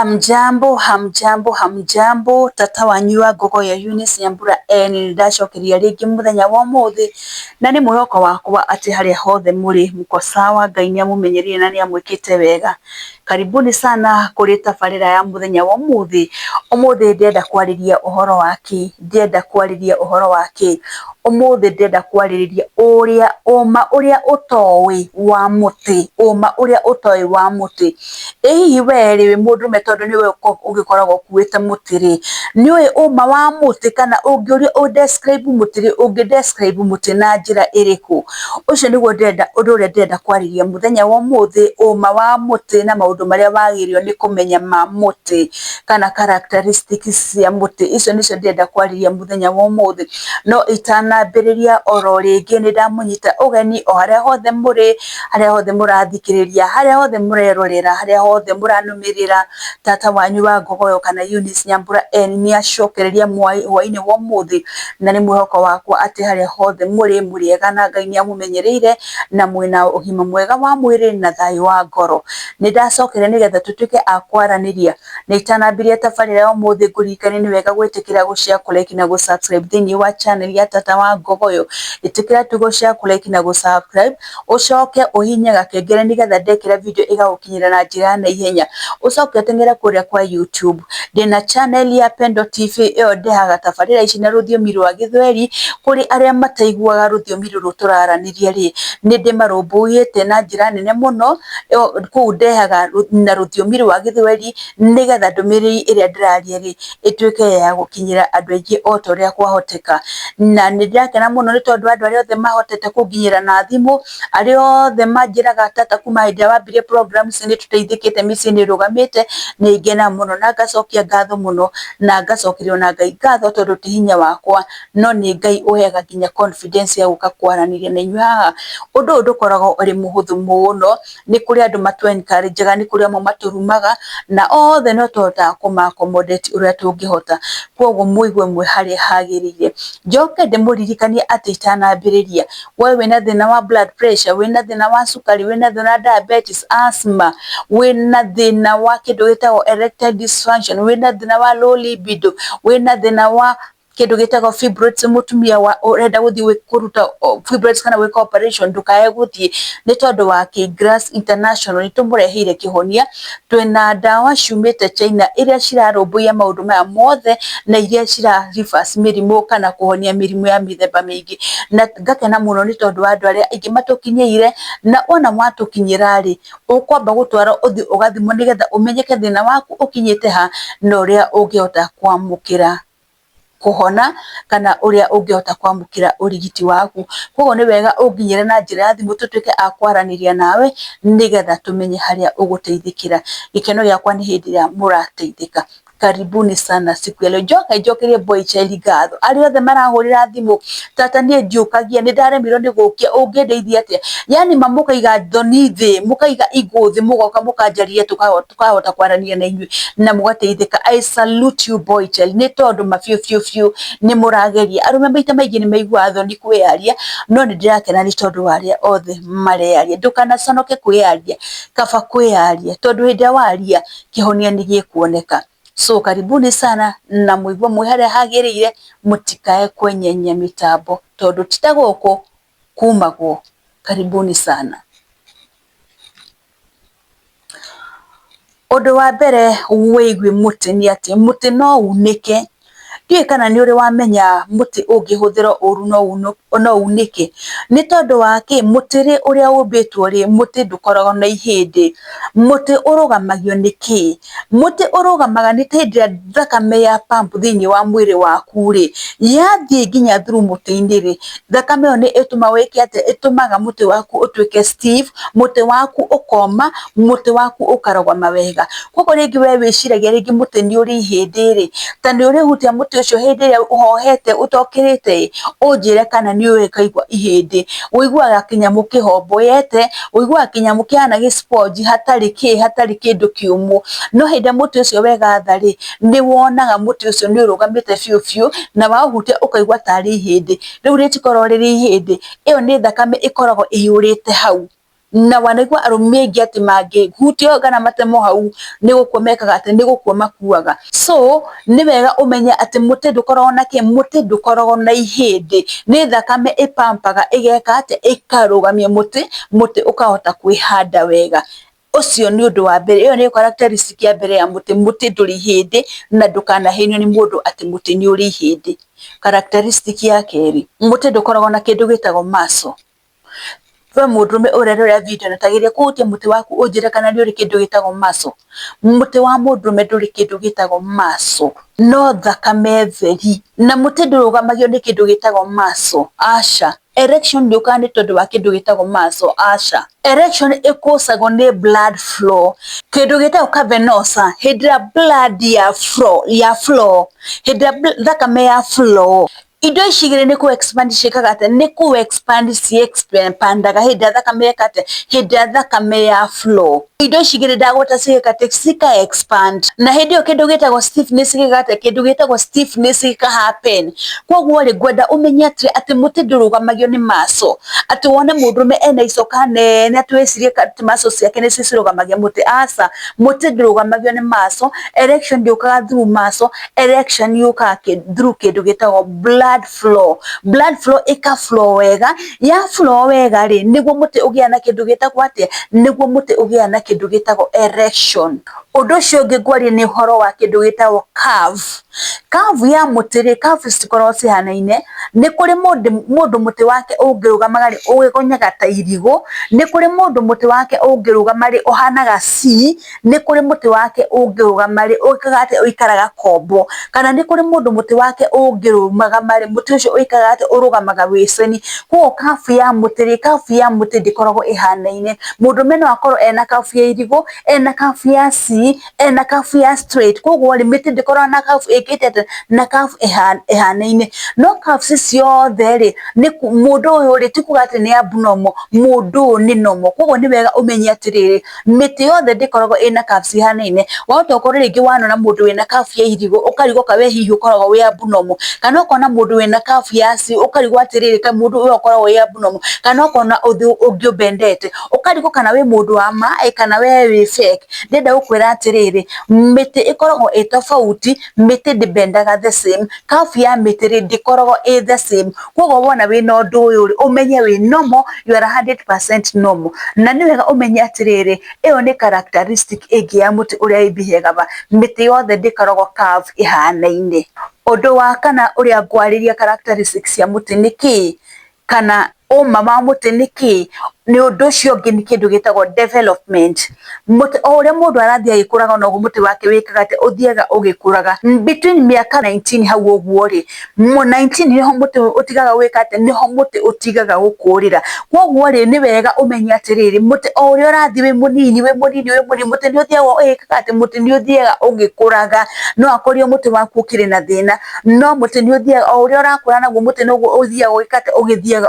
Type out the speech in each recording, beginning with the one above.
Hamjambo, hamjambo, hamjambo, tata wanyu wa Ngogoyo Eunice Nyambura N nĩndacokeria rĩngĩ mũthenya wa ũmũthĩ, na nĩ mwĩhoko wakwa atĩ harĩa hothe mũrĩ mko sawa, Ngai nĩ amũmenyereire na nĩ amwĩkĩte wega. Karibuni sana kũrĩ tabarĩra ya mũthenya wa ũmũthĩ. Ũmũthĩ ndĩrenda kwarĩria ũhoro wa kĩ? Ndĩrenda kwarĩria ũhoro wa kĩ? Ũmũthĩ ndĩrenda kwarĩrĩria ũrĩa ũma ũrĩa ũtoĩ wa mũtĩ, ũma ũrĩa ũtoĩ wa mũtĩ. Ĩ hihi we rĩ, wĩ mũndũrũme tondũ nĩwe ũgĩkoragwo ũkuĩte mũtĩ rĩ, nĩ ũĩ ũma wa mũtĩ kana ũngĩũrio ũ describe mũtĩ rĩ, ũngĩ describe mũtĩ na njĩra ĩrĩkũ? Ũcio nĩguo ndĩrenda, ũndũ ũrĩa ndĩrenda kwarĩria mũthenya wa ũmũthĩ, ũma wa mũtĩ na maũndũ marĩa wagĩrĩirwo nĩ kũmenya ma mũtĩ kana characteristics cia mũtĩ, icio nĩcio ndĩrenda kwarĩria mũthenya wa ũmũthĩ. No itanambĩrĩria oro rĩngĩ nĩ ndamũnyita ũgeni o harĩa hothe mũrĩ, harĩa hothe mũrathikĩrĩria, harĩa hothe mũrerorera, harĩa hothe mũranũmĩrĩra, tata wanyu wa Ngogoyo kana Eunice Nyambura N nĩ acokereria hwainĩ wa ũmũthĩ, na nĩ mwĩhoko wakwa atĩ harĩa hothe mũrĩ, mũrĩ ega na Ngai nĩ amũmenyereire na mwĩna ũgima mwega wa mwĩrĩ na thayũ wa ngoro. Nĩ ndacokeria nĩgetha tũtuĩke a kwaranĩria. Na itanambĩrĩria tabarĩra ya ũmũthĩ ngũririkanie nĩ wega gwĩtĩkĩra gũ share, kũ like na gũ subscribe thĩinĩ wa channel ya tata wa Ngogoyo. Ĩtĩkĩra tu gũ share, kũ like na gũ subscribe, ũcoke ũhihinye gakengere nĩgetha ndekĩra video ĩgagũkinyĩra na njĩra ya naihenya. Ũcoke ũteng'ere kũrĩa kwa YouTube, ndĩna channel ya Pendo TV ĩyo ndehaga tabarĩra ici na rũthiomi rwa gĩthweri, kũrĩ arĩa mataiguaga rũthiomi rũrũ tũraranĩria rĩ, nĩ ndĩmarũmbũiyĩte na njĩra nene mũno, kũu ndehaga na rũthiomi rwa gĩthweri nĩgetha ndũmĩrĩri ĩrĩa ndĩraria rĩ, ĩtuĩke ya gũkinyĩra andũ aingĩ o ta ũrĩa kwahoteka. Na nĩ ndĩrakena mũno nĩ tondũ andũ arĩa othe mahotete kũnginyĩra na thimũ, arĩa othe manjĩraga tata kuma hĩndĩ ĩrĩa wambirie programs nĩ tũteithĩkĩte mĩciĩ nĩ ĩrũgamĩte, nĩ ngenaga mũno na ngacokia ngatho mũno na ngacokeria ona Ngai ngatho tondũ ti hinya wakwa no nĩ Ngai ũheaga nginya confidence ya gũka kwaranĩria na inyuĩ haha. Ũndũ ũyũ ndũkoragwo ũrĩ mũhũthũ mũno, nĩ kũrĩ andũ matũ encourage ga, nĩ kũrĩ amwe matũrumaga, na othe no tũhotaga kũma accommodate ũrĩa tũngĩhota, koguo mũigue mwĩ harĩa hagĩrĩire. Njoke ndĩmũririkanie atĩ itanambĩrĩria, we wĩna thĩna wa blood pressure, wĩna thĩna wa cukari, wĩna thĩna wa diabetes, asthma, wĩna thĩna wa kĩndũ gĩtagwo erectile dysfunction, wĩna thĩna wa low libido, wĩna thĩna wa kĩndũ gĩtagwo fibroids, mũtumia ũrenda gũthiĩ kũruta fibroids kana gwĩka operation ndũkae gũthiĩ, nĩ tondũ wa K Grass International nĩ tũmũreheire kĩhonia, twĩna ndawa ciumĩte China iria cirarũmbũiya maũndũ maya mothe na iria cira reverse mĩrimũ kana kũhonia mĩrimũ ya mĩthemba mĩingĩ. Na ngakena mũno nĩ tondũ wa andũ arĩa aingĩ matũkinyĩire, na wona mwatũkinyĩra rĩ, ũkwamba gũtwarwo ũthiĩ ũgathimwo nĩgetha ũmenyeke thĩna waku ũkinyĩte ha na ũrĩa ũngĩhota kwamũkĩra kũhona kana ũrĩa ũngĩhota kwamũkĩra ũrigiti waku. Koguo nĩ wega ũnginyĩre na njĩra ya thimũ tũtuĩke a kwaranĩria nawe nĩgetha tũmenye harĩa ũgũteithĩkĩra. Gĩkeno gĩakwa nĩ hĩndĩ ĩrĩa mũrateithĩka. Karibuni sana siku ya leo. Njoke njokerie Boy Child ngatho arĩa othe marahũrĩra thimũ, tata niĩ ndiũkagia nĩ ndaremirwo nĩ gũkia ũngĩndeithia atĩa? Yani ma mũkaiga thoni thĩ, mũkaiga igũ thĩ, mũgoka mũkanjaria tũkahota kwaranĩria na inyuĩ na mũgateithĩka. I salute you boy child nĩ tondũ ma biũ biũ biũ nĩ mũrageria. Arũme maita maingĩ nĩ maiguaga thoni kwĩyaria, no nĩ ndĩrakena nĩ tondũ wa arĩa othe mareyaria. Ndũkanaconoke kwĩyaria, kaba kwĩyaria tondũ hĩndĩ ĩrĩa waria kĩhonia nĩ gĩkuoneka. So karibuni sana na mũigue mwĩ harĩa hagĩrĩire, mũtikae kwenyenya mĩtambo tondũ ti ta gũkũ kumagwo. Karibuni sana. Ũndũ wa mbere wĩgiĩ mũtĩ nĩ atĩ mũtĩ no unĩke. Ndiũĩ kana nĩ ũrĩ wamenya mũtĩ ũngĩhũthĩrwo ũru no unĩke. Nĩ tondũ wa kĩ? Mũtĩ rĩ ũrĩa ũmbĩtwo rĩ, mũtĩ ndũkoragwo na ihĩndĩ. Mũtĩ ũrũgamagio nĩ kĩ? Mũtĩ ũrũgamaga nĩ hĩndĩ ĩrĩa thakame ya pump thĩinĩ wa mwĩrĩ waku rĩ, yathiĩ nginya through mũtĩ-inĩ rĩ, thakame ĩyo nĩ ĩtũmaga ĩke atĩa? Ĩtũmaga mũtĩ waku ũtuĩke stiff, mũtĩ waku ũkoma, mũtĩ waku ũkarũgama wega. Koguo rĩngĩ we wĩciragia rĩngĩ mũtĩ nĩ ũrĩ ihĩndĩ rĩ, ta nĩ ũrĩhutia mũtĩ ũcio hĩndĩ ĩrĩa ũhohete ũtokĩrĩte ĩ, ũnjĩre kana nĩ ũrĩ ũkaigua ihĩndĩ. Ũiguaga kĩnyamũ kĩhomboyete, ũiguaga kĩnyamũ kĩhana gĩ sponge hatarĩ kĩ, hatarĩ kĩndũ kĩũmũ. No hĩndĩ ĩrĩa mũtĩ ũcio wegatha rĩ, nĩ wonaga mũtĩ ũcio nĩ ũrũgamĩte biũ biũ, na waũhutia ũkaigua tarĩ ihĩndĩ. Rĩu rĩtikoragwo rĩrĩ ihĩndĩ, ĩyo nĩ thakame ĩkoragwo ĩiyũrĩte hau. Na wanaigua arũme aingĩ atĩ mangĩhutio kana matemwo hau nĩ gũkua mekaga atĩ nĩ gũkua makuaga. So nĩ wega ũmenye atĩ mũtĩ ndũkoragwo na kĩ, mũtĩ ndũkoragwo na ihĩndĩ, nĩ thakame ĩpampaga ĩgeka atĩa, ĩkarũgamia mũtĩ, mũtĩ ũkahota kwĩhanda wega. Ũcio nĩ ũndũ wa mbere, ĩyo nĩyo characteristic ya mbere ya mũtĩ, mũtĩ ndũrĩ ihĩndĩ na ndũkanahenio nĩ mũndũ atĩ mũtĩ nĩ ũrĩ ihĩndĩ. Characteristic ya kerĩ, mũtĩ ndũkoragwo na kĩndũ gĩtagwo muscle. We mũndũrũme ũrerorera video ĩno ta geria kũhutia mũtĩ waku ũnjĩre kana nĩ ũrĩ kĩndũ gĩtagwo muscle. Mũtĩ wa mũndũrũme ndũrĩ kĩndũ gĩtagwo muscle, no thakame theri. Na mũtĩ ndũrũgamagio nĩ kĩndũ gĩtagwo muscle, aca. Erection ndĩũkaga nĩ tondũ wa kĩndũ gĩtagwo muscle, aca. Erection ĩkũcagwo nĩ blood flow. Kĩndũ gĩtagwo cavernosa, hĩndĩ ĩrĩa blood ya flow, ya flow, hĩndĩ ĩrĩa thakame ya flow, indo ici igĩrĩ nĩ kũ expand ciĩkaga atĩa, nĩ kũ expand ci expandaga hĩndĩ ĩrĩa thakame yeka atĩa, hĩndĩ ĩrĩa thakame ya flow. Indo ici igĩrĩ ndagweta cigĩka atĩa, cika expand. Na hĩndĩ ĩyo kĩndũ gĩtagwo stiffness gĩka atĩa, kĩndũ gĩtagwo stiffness gĩka happen. Koguo rĩ, ngwenda ũmenye atĩ atĩ mũtĩ ndũrũgamagio nĩ muscle, atĩ wone mũndũrũme ena icoka nene atĩ wĩcirie atĩ muscle ciake nĩcio cirũgamagia mũtĩ, aca. Mũtĩ ndũrũgamagio nĩ muscle, erection ndĩũkaga through muscle, erection yũkaga through kĩndũ gĩtagwo blood flow. Blood flow ĩka flow wega, ya flow wega rĩ, nĩguo mũtĩ ũgĩaga na kĩndũ gĩtagwo atĩa, nĩguo mũtĩ ũgĩaga na kĩndũ gĩtagwo erection. Ũndũ ũcio ũngĩ ngwaria nĩ ũhoro wa kĩndũ gĩtagwo curve. Curve ya mũtĩ rĩ, curve citikoragwo cihanaine, nĩ kũrĩ mũndũ mũtĩ wake ũngĩrũgamaga rĩ, ũgĩgonyaga ta irigũ, nĩ kũrĩ mũndũ mũtĩ wake ũngĩrũgama rĩ, ũhanaga C, nĩ kũrĩ mũtĩ wake ũngĩrũgama rĩ, ũĩkaga atĩa, ũikaraga kombo, kana nĩ kũrĩ mũndũ mũtĩ wake ũngĩrũgama rĩ, mũtĩ ũcio ũikaraga atĩa, ũrũgamaga wĩ ceni. Koguo curve ya mũtĩ rĩ, curve ya mũtĩ ndĩkoragwo ĩhanaine. Mũndũrũme no akorwo ena curve ya irigũ, ena curve ya C, ena curve ya straight. Koguo rĩ, mĩtĩ ndĩkoragwo na curve ĩkĩte atĩa, na curve ĩhanaine. No curves ciothe rĩ, nĩ mũndũ ũyũ rĩ, ti kuga atĩ nĩ abnormal, mũndũ ũyũ nĩ normal. Koguo nĩ wega ũmenye atĩrĩrĩ, mĩtĩ yothe ndĩkoragwo ĩna curves ihanaine. Wahota gũkorwo rĩngĩ wanona mũndũ wĩna curve ya irigũ, ũkarigwo ka we hihi ũkoragwo wĩ abnormal, kana ũkona mũndũ wĩna curve ya C, ũkarigwo atĩrĩrĩ, kaĩ mũndũ ũyũ ũkoragwo wĩ abnormal, kana ũkona ũthiũ ũngĩ ũbendete, ũkarigwo kana wĩ mũndũ wa ma kana we wĩ fake. Ndĩrenda gũkwĩra atĩrĩrĩ, mĩtĩ ĩkoragwo ĩ tofauti, mĩtĩ ndĩbendaga the same. Curve ya mĩtĩ rĩ, ndĩkoragwo ĩ the same. Koguo wona wĩna ũndũ ũyũ rĩ, ũmenye wĩ normal, you are 100% normal. Na nĩ wega ũmenye atĩrĩrĩ, ĩyo nĩ characteristic ĩngĩ ya mũtĩ ũrĩa ĩbihegaga. Mĩtĩ yothe ndĩkoragwo curve ĩhanaine. Ũndũ wa kana ũrĩa ngwarĩria characteristics cia mũtĩ nĩ kĩĩ, kana ũma wa mũtĩ nĩ kĩĩ, nĩ ũndũ ũcio ũngĩ nĩ kĩndũ gĩtagwo development. Mũtĩ o ũrĩa mũndũ arathiĩ agĩkũraga noguo mũtĩ wake wĩkaga atĩa, ũthiaga ũgĩkũraga. Between mĩaka 19 hau ũguo rĩ, 19 nĩho mũtĩ ũtigaga gwĩka atĩa, nĩho mũtĩ ũtigaga gũkũrĩra. Koguo rĩ, nĩ wega ũmenye atĩrĩrĩ, mũtĩ o ũrĩa ũrathiĩ wĩ mũnini, wĩ mũnini, wĩ mũnini, mũtĩ nĩ ũthiaga ũgĩkaga atĩ, mũtĩ nĩ ũthiaga ũgĩkũraga. No akorirwo mũtĩ waku ũkĩrĩ na thĩna, no mũtĩ nĩ ũthiaga o ũrĩa ũrakũra naguo mũtĩ noguo ũthiaga ũgĩka atĩa, ũgĩthiaga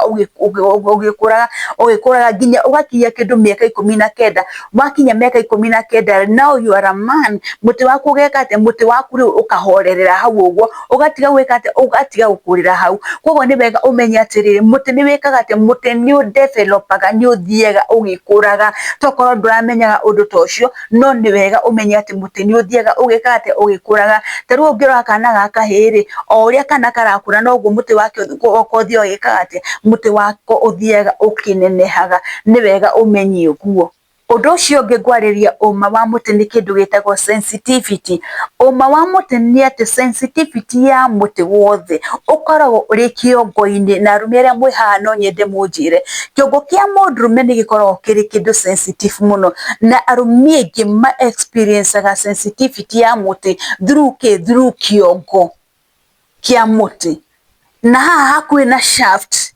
ũgĩkũraga, ũgĩkũraga nginya ũgakinyia kĩndũ mĩaka 19. Wakinya mĩaka 19, now you are a man. Mũtĩ waku ũgeka atĩa, mũtĩ waku rĩu ũkahorerera hau ũguo, ũgatiga gwĩka atĩa, ũgatiga gũkũrĩra hau. Koguo nĩ wega ũmenye atĩrĩrĩ, mũtĩ nĩ wĩkaga atĩa, mũtĩ nĩ ũdevelopaga, nĩ ũthiaga ũgĩkũraga. Tokorwo ndũramenyaga ũndũ ta ũcio, no nĩ wega ũmenye atĩ mũtĩ nĩ ũthiaga ũgĩkaga atĩa, ũgĩkũraga. Ta rĩu ũngĩrora kana ga kahĩĩ rĩ, o ũrĩa kana karakũra noguo mũtĩ wake ũthiaga ũgĩkaga atĩa, mũtĩ wako ũthiaga ũkĩnenehaga. Nĩ wega ũmenye ũguo. Ũndũ ũcio ũngĩ ngwarĩria ũma wa mũtĩ nĩ kĩndũ gĩtagwo sensitivity. Ũma wa mũtĩ nĩ atĩ sensitivity ya mũtĩ wothe ũkoragwo ũrĩ kĩongo-inĩ, na arũme arĩa mwĩ haha no nyende mũnjĩre, kĩongo kĩa mũndũrũme nĩ gĩkoragwo kĩrĩ kĩndũ sensitive mũno, na arũme aingĩ ma experience sensitivity ya mũtĩ through kĩ, through kĩongo kĩa mũtĩ. Na haha hakuhĩ na shaft,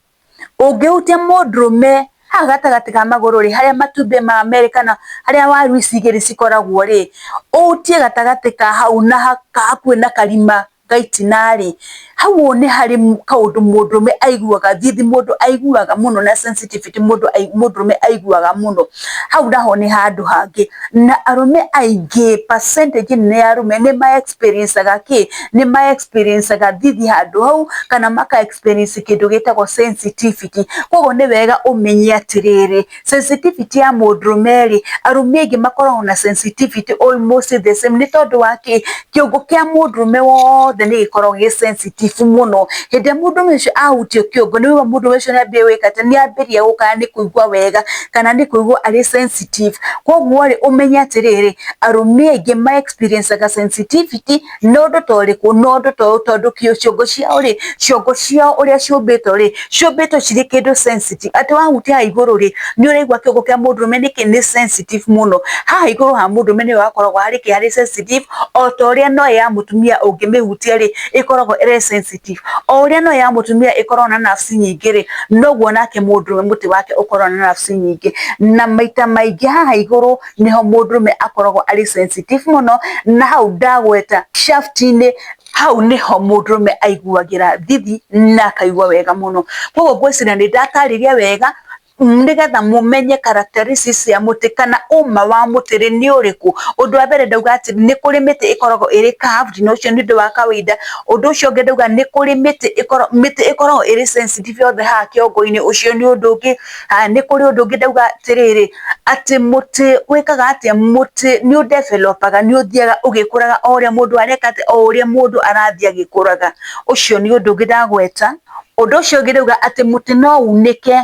ũngĩhutia mũndũrũme haha gatagatĩ ka magũrũ rĩ, harĩa matumbĩ ma merĩ kana harĩa waru ici igĩrĩ cikoragwo rĩ, ũhutie gatagatĩ ka hau na hakuhĩ na karima ga itina rĩ, Hau nĩ harĩ kaũndũ mũndũrũme aiguaga, thithi mũndũ aiguaga mũno na sensitivity mũndũrũme aiguaga mũno. Hau naho nĩ handũ hangĩ. Na arũme aingĩ, percentage nene ya arũme nĩ ma experience aga kĩ? Nĩ ma experience aga thithi handũ hau, kana maka experience kĩndũ gĩtagwo sensitivity. Koguo nĩ wega ũmenye atĩrĩrĩ, sensitivity ya mũndũrũme rĩ, arũme aingĩ makoragwo na sensitivity almost the same. Nĩ tondũ wa kĩ? Kĩongo kĩa mũndũrũme wothe nĩ gĩkoragwo gĩ sensitive mũno. Hĩndĩ ĩrĩa mũndũrũme ũcio ahutio kĩongo, nĩ ũraigua mũndũrũme ũcio nĩ ambia gwĩka atĩa? Nĩ ambĩrĩria gũkaya nĩ kũigua wega, kana nĩ kũigua arĩ sensitive. Koguo rĩ, ũmenye atĩrĩrĩ, arũme aingĩ ma experience aga sensitivity na ũndũ ta ũrĩkũ? Na ũndũ ta ũyũ, tondũ ciongo ciao rĩ, ciongo ciao ũrĩa ciũmbĩtwo rĩ, ciũmbĩtwo cirĩ kĩndũ sensitive. Atĩ wahutia haha igũrũ rĩ, nĩ ũraigua kĩongo kĩa mũndũrũme nĩkĩ? Nĩ sensitive mũno. Haha igũrũ ha mũndũrũme nĩho hakoragwo harĩ kĩ? Harĩ sensitive, o ta ũrĩa no ya mũtumia ũngĩmĩhutia rĩ, ĩkoragwo ĩrĩ sensitive. O ũrĩa no ya mũtumia ĩkoragwo na nerves nyingĩ rĩ, noguo nake mũndũrũme mũtĩ wake ũkoragwo na nerves nyingĩ. Na maita maingĩ haha igũrũ nĩho mũndũrũme akoragwo arĩ sensitive mũno, na hau ndagweta shaft-inĩ, hau nĩho mũndũrũme aiguagĩra thithi na akaigua wega mũno. Koguo ngwĩciria nĩ ndatarĩria wega, nĩgetha mũmenye characteristics cia mũtĩ kana ũma wa mũtĩ rĩ nĩ ũrĩkũ. Ũndũ wa mbere ndauga atĩ nĩ kũrĩ mĩtĩ ĩkoragwo ĩrĩ curved, na ũcio nĩ ũndũ wa kawaida. Ũndũ ũcio ũngĩ ndauga nĩ kũrĩ mĩtĩ ĩkoragwo ĩrĩ sensitive yothe haha kĩongo-inĩ, ũcio nĩ ũndũ ũngĩ. Haya, nĩ kũrĩ ũndũ ũngĩ ndauga atĩrĩrĩ, atĩ mũtĩ wĩkaga atĩa? Mũtĩ nĩ ũ develop aga, nĩ ũthiaga ũgĩkũraga o ũrĩa mũndũ areka atĩa, o ũrĩa mũndũ arathiĩ agĩkũraga. Ũcio nĩ ũndũ ũngĩ ndagweta. Ũndũ ũcio ũngĩ ndauga atĩ mũtĩ no unĩke,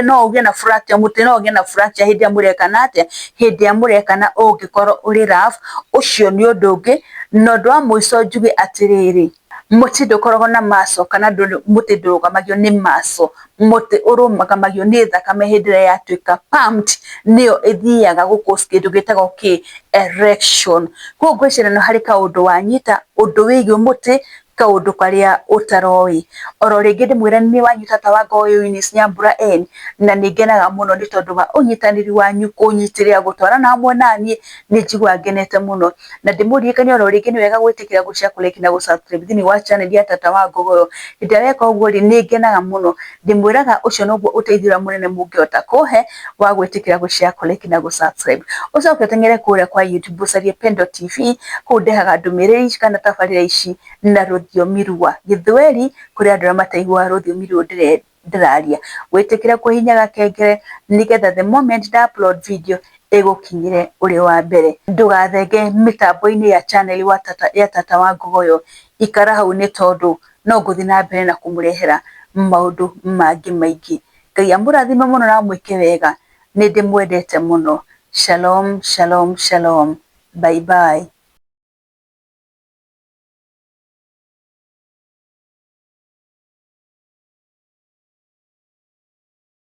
no ũgĩe na fracture, mũtĩ no ũgĩe na fracture hĩndĩ ĩrĩa mũrekana atĩa? Hĩndĩ ĩrĩa mũrekana ũngĩkorwo ũrĩ rough, ũcio nĩ ũndũ ũngĩ. Na ũndũ wa mũico njuge atĩrĩrĩ, mũtĩ ndũkoragwo na muscle, kana mũtĩ ndũrũgamagio nĩ muscle. Mũtĩ ũrũgamagio nĩ thakame hĩndĩ ĩrĩa yatuĩka pumped, nĩyo ĩthiaga gũ cause kĩndũ gĩtagwo kĩ? Erection. Koguo ngwĩciria no harĩ kaũndũ wanyita ũndũ wĩgiĩ mũtĩ, kaũndũ karĩa ũtaroĩ. Oro rĩngĩ ndĩmwĩre nĩ wanyu tata wa Ngogoyo Eunice Nyambura N, na nĩ ngenaga mũno nĩ tondũ wa ũnyitanĩri wanyu kũnyitĩrĩra gũtwarana hamwe naniĩ, nĩ njiguaga ngenete mũno. Na ndĩmũririkanie oro rĩngĩ nĩ wega gwĩtĩkĩra gũ share, kũ like na gũ subscribe thĩinĩ wa channel ya tata wa Ngogoyo. Hĩndĩ ĩrĩa weka ũguo rĩ, nĩ ngenaga mũno. Ndĩmwĩraga ũcio noguo ũteithio ũrĩa mũnene mũngĩhota kũhe wa gwĩtĩkĩra gũ share, kũ like na gũ subscribe. Ũcoke ũteng'ere kũrĩa kwa YouTube ũcarie Pendo TV, kũu ndehaga ndũmĩrĩri kana tabarĩra ici na rũthiomi rwa Gĩthweri kũrĩ andũ arĩa mataiguaga rũthiomi rũrũ ndĩraria. Wĩtĩkĩre kũhihinya gakengere nĩgetha the moment nda upload video ĩgũkinyĩre ũrĩ wa mbere. Ndũgathenge mĩtambo-inĩ ya channel ya tata wa Ngogoyo, ikara hau nĩ tondũ no ngũthiĩ na mbere na kũmũrehera maũndũ mangĩ maingĩ. Ngai amũrathime mũno na amwĩke wega, nĩ ndĩmwendete mũno. Shalom, shalom, shalom. Bye bye.